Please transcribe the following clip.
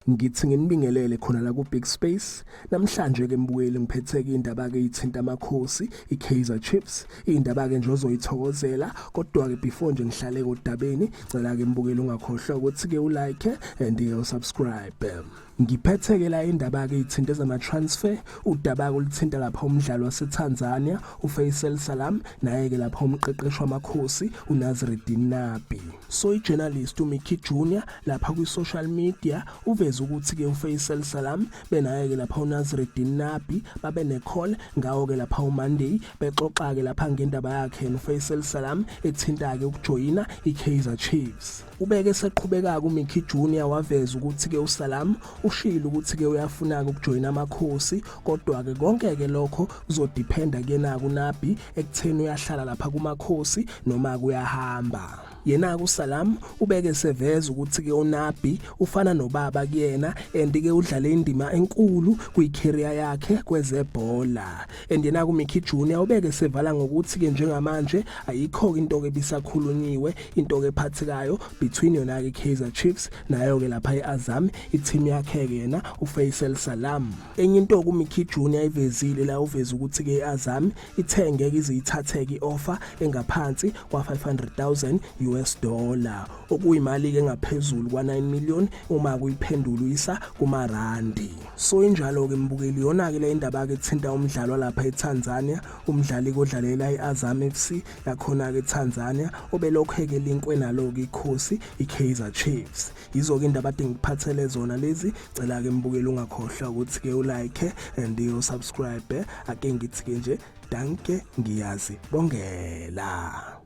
Ngithi nginibingelele khona la ku Big Space. Namhlanje ke mbukeli ngiphethe ke indaba ke ithinta amakhosi iKaizer Chiefs. Indaba ke nje ozoyithokozela kodwa ke before nje ngihlale kodabeni cela ke mbukeli ungakhohlwa ukuthi ke ulike and usubscribe. Ngiphethe ke la indaba ke ithinta ezama transfer udaba ke ulithinta lapha umdlalo waseTanzania uFaisal Salam naye ke lapha umqeqeshi wamakhosi uNazreddin Nabi. So ijournalist uMickey Junior lapha ku social media uveza ukuthi ke uFaisal Salam benaye ke lapha uNazreddin Nabi babe ne call ngawo ke lapha uMonday bexoxa ke lapha ngendaba yakhe noFaisal Salam ethinta ke ukujoyina iKaizer Chiefs. Ubeke seqhubeka uMickey Junior waveza ukuthi ke uSalam ushilo ukuthi ke uyafuna ukujoyina amakhosi kodwa ke konke ke lokho kuzodependa ke na kuNabi ekutheni uyahlala lapha kumakhosi noma kuyahamba. Yena uSalam ubeke seveza ukuthi ke uNabi ufana nobaba kuyena and ke udlala indima enkulu kwicareer yakhe kwezebhola. And yena uMickey Junior ubeke sevala ngokuthi ke njengamanje ayikho into ke bisakhulunyiwe into ke ephathekayo between yona ke Kaizer Chiefs nayo ke lapha eAzam i-team yakhe ke yena uFaisal Salam. Enye into kuMickey Junior ivezile la uveza ukuthi ke eAzam ithenge ke izithathe ke offer engaphansi kwa $500,000 okuyimali ke ngaphezulu kwa 9 million uma kuyiphendula uyisa kuma randi. So injalo ke mbukeli yona ke le indaba ke ethinta umdlalo lapha eTanzania umdlali kodlalela iAzam FC yakhona ke eTanzania obelokho ke linkwe nalo ke ikhosi iKaizer Chiefs. Yizo ke indaba engiphathele zona lezi cela ke mbukeli ungakhohlwa ukuthi ke ulike and usubscribe ake ngithi ke nje danke ngiyazi bongela.